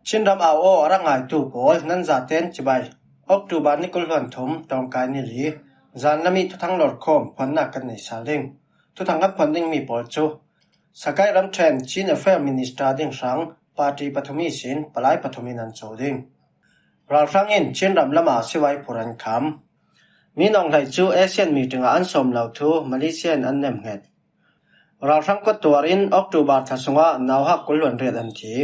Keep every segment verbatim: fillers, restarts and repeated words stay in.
Chin ram au aw a rak ngaitu pawl nan zaten chibai. October ni kul hluan thum, Tawngkai ni li, zan lam i thuthang lawrkhawm phuannak kan nei sal ding. Thuthang kan phuan ding mi pawl cu Sakai ramṭhen Chin Affair Minister ding hrang party pathum ihsin palai pathum in an co ding. Ralhrang in Chin ram lamah sivai phur an kham. Min Aung Hlaing cu ASEAN meeting ah an sawm lo thu Malaysia in an nemhnget. Ralhrang kuat tuar in October thla sungah nauhak kul hluan riat an thi.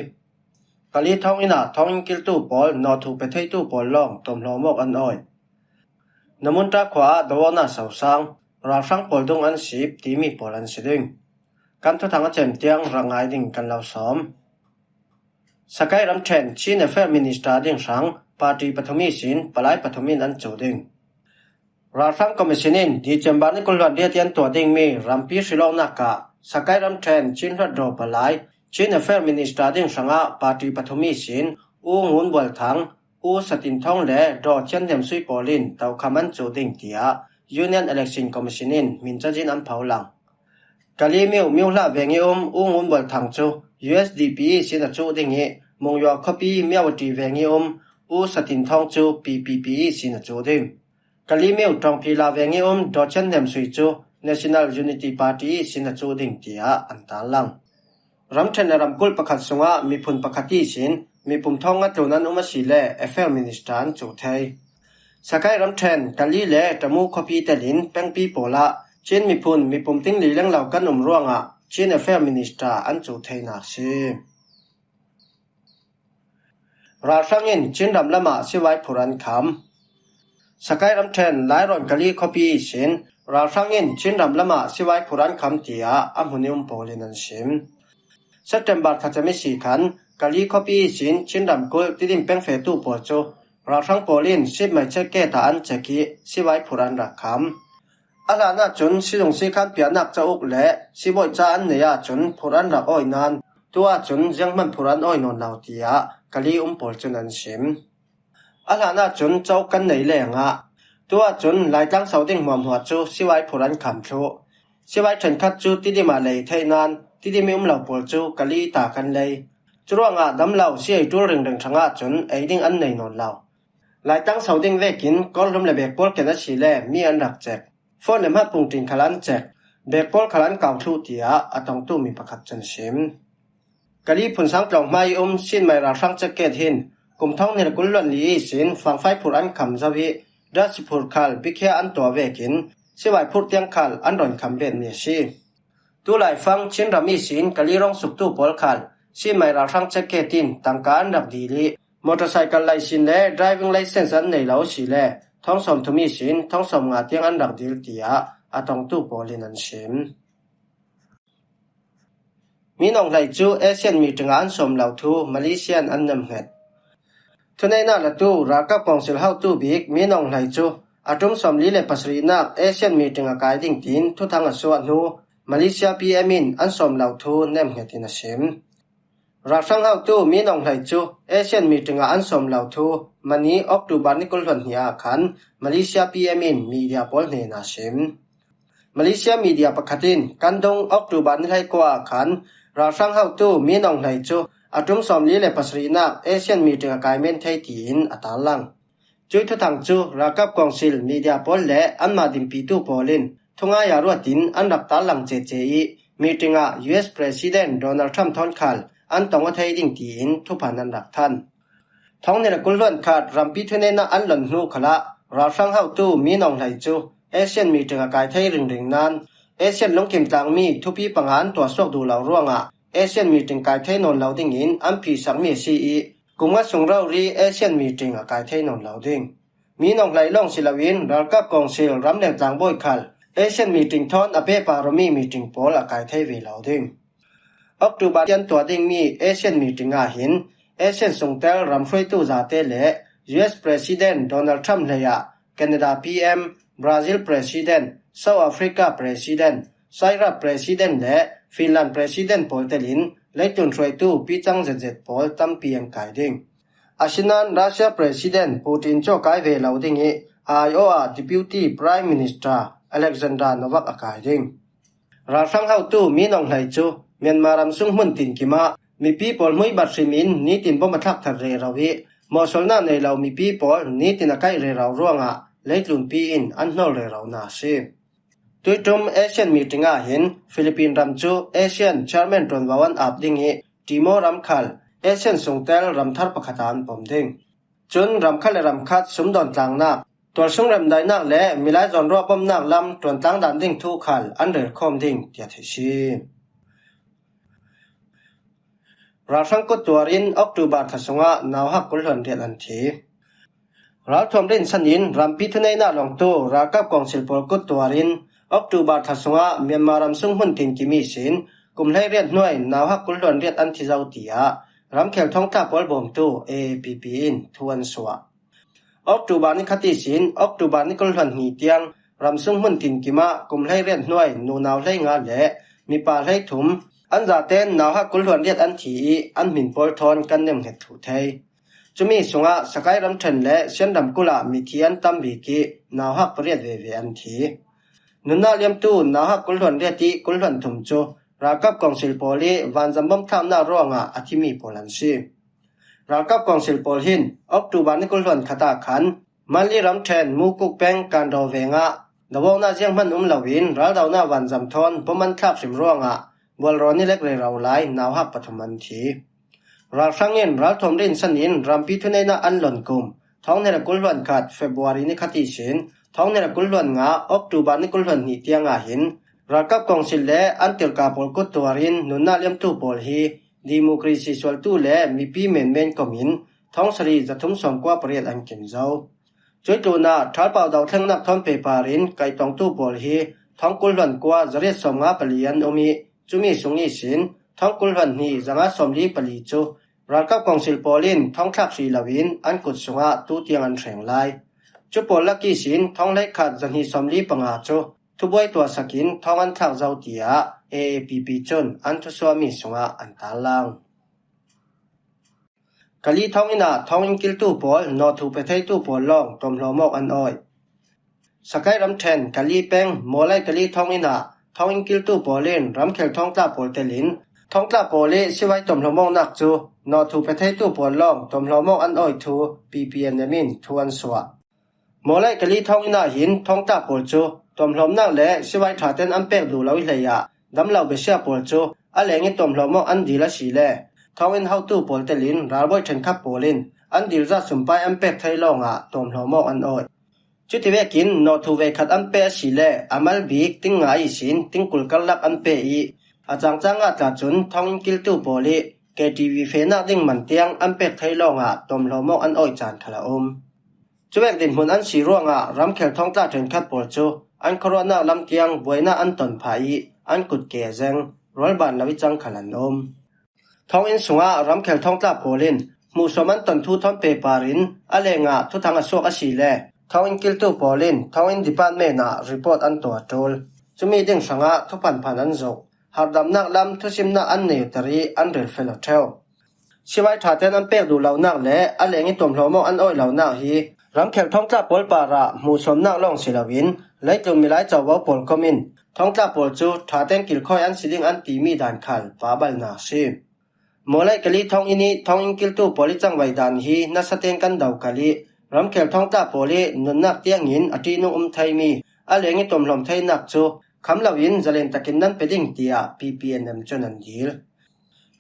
Kali thawnginn ah thawnginn kiltu pawl, nawthu pe theitu pawl lawng tuamhlawm awk an awi. Namunta khua ah dawona sosang, ralhrang pawl dung an sip timi pawl an si ding. Kan thuthang a cem tiang rak ngai ding kan lo sawm. Sakai ramṭhen Chin Affair Minister ding hrang party pathum ihsin palai pathum in an co ding. Ralhrang Commission in December ni kul hluan riat i an tuah dingmi rampi hrilawknak ah Sakai ramṭhen Chin hluttaw palai, Chin Affair Minister ding hrangah party pathum ihsin U Ngun Bual Thang, U Sa Tin Thawng le Daw Thian Hnem Sui pawl in tokham an co ding, tiah Union Election Commission in hmin cazin an pho lang. Kali Miu, Miu Hlah veng i um U Ngun Bual Thang cu USDP ihsin a co ding i, Monywa khuapi Myawaddy veng i um U Sa Tin Thawng cu PPP ihsin a co ding. Kali Miu, Tawngphila veng i um Daw Thian Hnem Sui cu National Unity Party ihsin a co ding, tiah an tarlang. Ramṭhen le ramkulh pakhat sungah miphun pakhat ihsin mipum thawng nga tlun an um a si le Affair Minister an co thei. Sakai ramṭhen Kali le Tamu khuapi telin pengpi pawl ah Chin miphun mipum ting li lenglo kan um ruangah Chin Affair Minister an co theinak a si. Ralhrang in Chin ram lamah sivai phur an kham. Sakai ramṭhen Lairawn Kali khuapi ihsin ralhrang in Chin ram lamah sivai phur an kham, tiah a hmun i um pawl in an sim. September thla cem ihsi khan Kali khuapi ihsin Chin ramkulh Tidim peng fetu pawl cu ralhrang pawl in sipmai check gate ah an check i sivai phur an rak kham. A hlan ahcun sizung sikhan piahnak cauk le sibawi ca an nei ahcun phur an rak awi nain tu ahcun zianghman phur an awi nawn lo, tiah Kali um pawl cun an sim. A hlan ahcun cauk kan nei lengah tu ahcun Laitlang so ding hmuahhmuah cu sivai phur an kham thluh. Sivai ṭhenkhat cu Tidim ah lei theih nain Tidim i um lo pawl cu Kali ta kan lei. Curuangah dam lo si ei ṭul ringring hrangah cun ei ding an nei nawn lo. Laitlang so ding vekin kawrhlum le bag pawl ken a si le mi an rak cek. Phone le hmatpung ṭin khal an cek. Bag pawl khal an kau thluh, tiah a tongtu mi pakhat cun a sim. Kali Phunsang tlawng hmai i um Sinmai ralhrang check gate hin kum thawng hnih le kul hluan li ihsin fangfai phur an kham zo i, Dasipur khal bikhia an tuah vekin sivai phurh tiang khal an rawn kham betmi a si. Tulaifang Chin ram ihsin Kali rawng suktu pawl khal Sinmai ralhrang check gate in tangka an rak dil i, motorcycle laisin le driving license an nei lo a si le thawng sawmthum ihsin thawng sawmnga tiang an rak dil, tiah a tongtu pawl in an sim. Min Aung Hlaing cu ASEAN meeting ah an sawm lo thu Malaysia in an nemhnget. Thuneihnak latu ralkap kawngsil hotu bik Min Aung Hlaing cu a ṭum sawmli le pasarihnak ASEAN meeting a kai ding tiin thuthang a suah hnu Malaysia PM in an sawm lo thu nemhnget in a sim. Ralhrang hotu Min Aung Hlaing cu ASEAN meeting ah an sawm lo thu mani October ni kul hluan hnih ah khan Malaysia PM in media pawl hnenah a sim. Malaysia media pakhat in kan dong October ni hleikua ah khan ralhrang hotu Min Aung Hlaing cu a ṭum sawmli le pasarihnak ASEAN meeting a kai men thei tiin a tarlang. Cuih thuthang cu ralkap kawngsil media pawl le anmah dinpitu pawl in thungai ah ruat in an rak tarlang cece i, meeting ah US President Donald Trump thawn khal an tong aw thei ding tiin thuphan an rak thanh. Thawng hnih le kul hluan khat rampi thuneihnak an lon hnu khalah ralhrang hotu Min Aung Hlaing cu ASEAN meeting a kai thei ringring nain ASEAN lungkim tlangmi thupi panga an tuahsuak duh lo ruangah ASEAN meeting kai thei nawn lo dingin an phihsakmi a si i, kum nga sung rori ASEAN meeting a kai thei nawn lo ding. Min Aung Hlaing lawng si loin ralkap kawngsil ram le tlangbawi khal ASEAN meeting thawn a pehpar awmi meeting pawl a kai thei ve lo ding. October tiang tuah dingmi ASEAN meeting ah hin ASEAN sungtel ram hruaitu zate le US President Donald Trump hleiah Canada PM, Brazil President, South Africa President, Cyprus President le Finland President pawl telin leitlun hruaitu picang zetzet pawl tampi an kai ding. Asinain Russia President Putin cu a kai ve lo ding i, a aiawh ah Deputy Prime Minister Alexander Novak a kai ding. Ralhrang hotu Min Aung Hlaing cu Myanmar ram sung hmun tinkim ah Mipi pawl hmui bat hrimin nitin bom a thlak that rero ih, mawhsawlnak nei lo mipi pawl nitin a kaih rero ruangah leitlunpi in an hnawl rerona a si. Tuiṭum ASEAN meeting ah hin Philippine ram cu ASEAN chairman ṭuanvo an ap ding ih Timor ram khal ASEAN sungtel ram thar pakhat ah an pom ding. Cun ram khat le ram khat sumdawn tlangnak, tualsung remdainak le milai zawnruah bomnak lam ṭuantlang dan ding thu khal an relkhawm ding tiah theih si. Ralhrang kuttuar in October thla sungah nauhak kul hluan riat an thi. Ralthuam rinsan in rampi thuneihnak lawngtu ralkap kawngsil pawl kuttuar in October thla sungah Myanmar ram sung hmun tinkim ihsin kum hleiriat hnuai nauhak kul hluan riat an thi zo, tiah ramkhel thawngtla pawl bawmtu A A P P in thu an suah. October ni khat ihsin October ni kul hluan hnih tiang ramsung hmun tinkim ah kum hleiriat hnuai nunau hleinga le mipa hleithum an zaten nauhak kul hluan riat an thi ih an hmin pawl thawn kan nemhnget thluh thei. Cumi sungah Sakai ramṭhen le Sian ramkulh ah mithi an tam bik ih nauhak pariat veve an thi. Nunnak liamtu nauhak kul hluan riat ih kul hluan thum cu ralkap kawngsil pawl ih vanzam bom thlaknak ruangah a thimi pawl an si. Ralkap kawngsil pawl hin October ni kul hluan khat ah khan Manli ramṭhen Mukuk peng Kandaw vengah dawawknak zianghman um loin raldonak vanzam thawn bom an thlak hrim ruangah bualrawn ih lek rero lai nauhak pathum an thi. Ralhrang in ralthuam rinsan in rampi thuneihnak an lon kum thawng hnih le kul hluan khat February ni khat ihsin thawng hnih le kul hluan nga October ni kul hluan hnih tiang ah hin ralkap kawngsil le an tirka pawl kuttuar in nunnak liamtu pawl hi democracy sualtu le mipi menmen kom in thawng sarih zathum sawmkua pariat an kim zo. Cuih tlunah ṭhalpau dothlengnak thawn pehpar in kaihtawngtu pawl hi thawng kul hluan kua zariat sawmnga pali an um ih cumi sung ihsin thawng kul hluan hnih zanga sawmli pali cu ralkap kawngsil pawl in thawngthlak hrih loin an kut sungah tutiang an hreng lai. Cu pawl lak ihsin thawng hleikhat zahnih sawmli panga cu thubuai tuahsak in thawng an thlak zo, tiah A A P P cun an thusuahmi sungah an tarlang. Kali thawnginn ah thawnginn kiltu pawl nawhthu pe theitu pawl lawng tuamhlawm awk an awih. Sakai ramṭhen Kali peng Mawlai Kali thawnginn ah thawnginn kiltu pawl in ramkhel thawngtla pawl telin thawngtla pawl ih sivai tuamhlawm awknak cu nawhthu pe theitu pawl lawng tuamhlawm awk an awih thu P P N M in thu an suah. Mawlai Kali thawnginn ah hin thawngtla pawl cu tuamhlawmnak le sivai ṭhaten an pek duh lo ih hleiah dam lo besia pawl cu a leng ih tuamhlawm awk an dil asile thawnginn hotu pawl telin ralbawi ṭhenkhat pawl in an dilzah sumpai an pek thei lawngah tuamhlawm awk an awih. Cuti vekin nawhthu veikhat an pe asile a mal bik ting nga ihsin ting kul karlak an pe ih a cangcang ah tla cun thawnginn kiltu pawl ih K T V fehnak ding man tiang an pek thei lawngah tuamhlawm awk an awih caan khal a um. Cuvek dinhmun an si ruangah ramkhel thawngtla ṭhenkhat pawl cu an khuaruahnak lam tiang buainak an ton phah ih an kut ke zeng, rualban lo ih cang khal an um. Thawnginn sungah ramkhel thawngtla pawl in hmuhsawm an ton thu thawn pehpar in a lengah thuthang a suak asile thawnginn kiltu pawl in thawnginn department ah report an tuah ṭul. Cumi ding hrangah thuphanphan an zuk. Harhdamnak lam thusimnak an neiter ih an rel fel aw ṭheu. Sivai ṭhaten an pek duh lonak le a leng ih tuamhlawm awk an awih lonak hi ramkhel thawngtla pawl parah hmuhsawmnak lawng si loin leitlun milai covo pawl kom in thawngtla pawl cu ṭhaten kilkhawi an si ding an timi dan khal pahbalnak a si. Mawlai Kali thawnginn ih thawnginn kiltu pawl ih cangvaih dan hi nasa tein kan do kal ih ramkhel thawngtla pawl ih nunnak tiangin a ṭihnung um theimi a leng ih tuamhlawm theinak cu kham loin zalen takin nan pe ding, tiah P P N M cun an dil.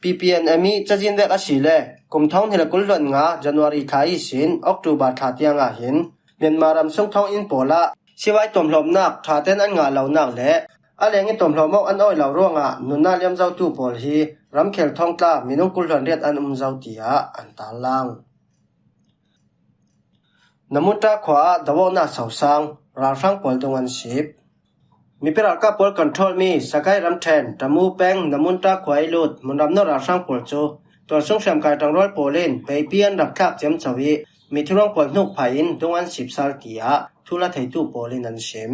P P N M ih cazin vek asile kum thawng hnih le kul hluan nga January thla ihsin October thla tiang ah hin Myanmar ram sung thawnginn pawl ah sivai tuamhlawmnak ṭhaten an ngah lonak le a leng ih tuamhlawm awk an awih lo ruangah nunnak liam zotu pawl hi ramkhel thawngtla minung kul hluan riat an um zo, tiah an tarlang. Namunta khua ah dawawknak sosang, ralhrang pawl dung an sip. Mipi ralkap pawl control mi Sakai ramṭhen Tamu peng Namunta khua ih lut hmunram no ralhrang pawl cu tualsung hriamkai ṭangrual pawl in peipi an rak thlak ciamco ih mithiruang pawl hnuk phah in dung an sip sal, tiah thu la theitu pawl in an sim.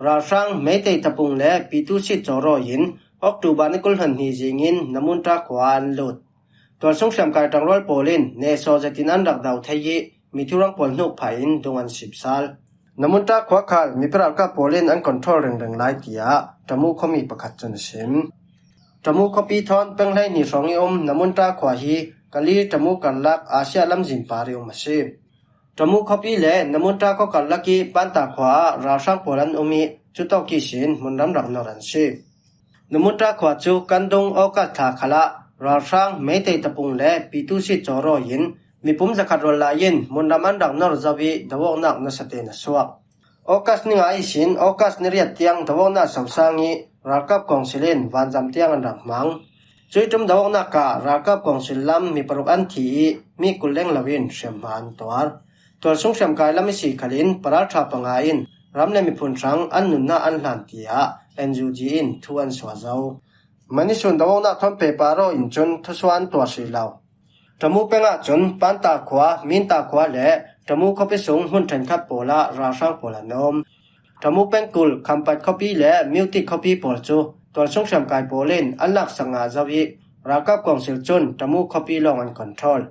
Ralhrang Meitei Tapung le Pitu Sit Cawraw in October ni kul hluan hnih zing in Namunta khua ah an lut. Tualsung hriamkai ṭangrual pawl in nehsawh zetin an rak do thei ih mithiruang pawl hnuk phah in dung an sip sal. Namunta khua khal mipi ralkap pawl in an control ringring lai, tiah Tamu khuami pakhat cun a sim. Tamu khuapi thawn peng hleihnih hrawng i um Namunta khua hi Kali Tamu karlak Asia lamzin par i um a si. Tamu khuapi le Namunta khuakarlak i Panta khua ah ralhrang pawl an um i cutawk ihsin hmunram rak nor an si. Namunta khua cu kan dung August thla khalah ralhrang Meitei tapung le Pitusi cawrawi in mipum zakhat rawl lai in hmunram an rak nor zo i doawknak nasa tein a suak. August ni nga ihsin August ni riat tiang doawknak sosang i ralkap kawngsil in vanzam tiang an rak hmang. Cuih ṭum doawknak ah ralkap kawngsil lam mi paruk an thi i mi kul leng lo in hriamhma an tuar. Tualsung hriamkai lam i si khalin paralṭha panga in ram le miphun hrang an nunnak an hlan tiah N U G in thu an suah zo. Manisun doawknak thawn pehpar aw in cun thusuah an tuar hrih lo. Tamu peng ah cun Panta khua, Minta khua le Tamu khuapi sung hmun ṭhenkhat pawl ah ralhrang pawl an um. Tamu pengkul Khampat khuapi le Mutik khuapi pawl cu tualsung hriamkai pawl in an laksak ngah zo i ralkap kawngsil cun Tamu khuapi lawng an control.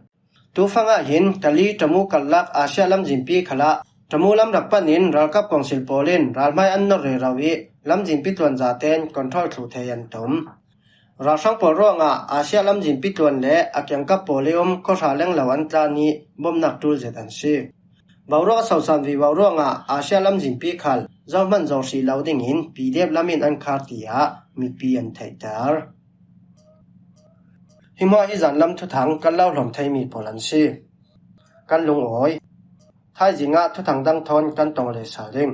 Tufang ah hin Kali Tamu karlak Asia lamzinpi khalah Tamu lam rak pan in ralkap kawngsil pawl in ralhmai an nor rero i lamzinpi tluan zaten control thluh thei an tum. Ralhrang pawl ruangah Asia lamzinpi tluan le a kiangkap pawl i um khuahra lenglo an tlan i bawmhnak ṭul zet an si. Boruak a sosan vivo ruangah Asia lamzinpi khal zohman zoh hrih lo dingin P D F lam in an khar tiah mipi an theihter. Hi hmuah hi zanlam thuthang kan lo hlawm theimi pawl an si. Kan lungawi. Thaizing ah thuthang dang thawn kan tong leh sal ding.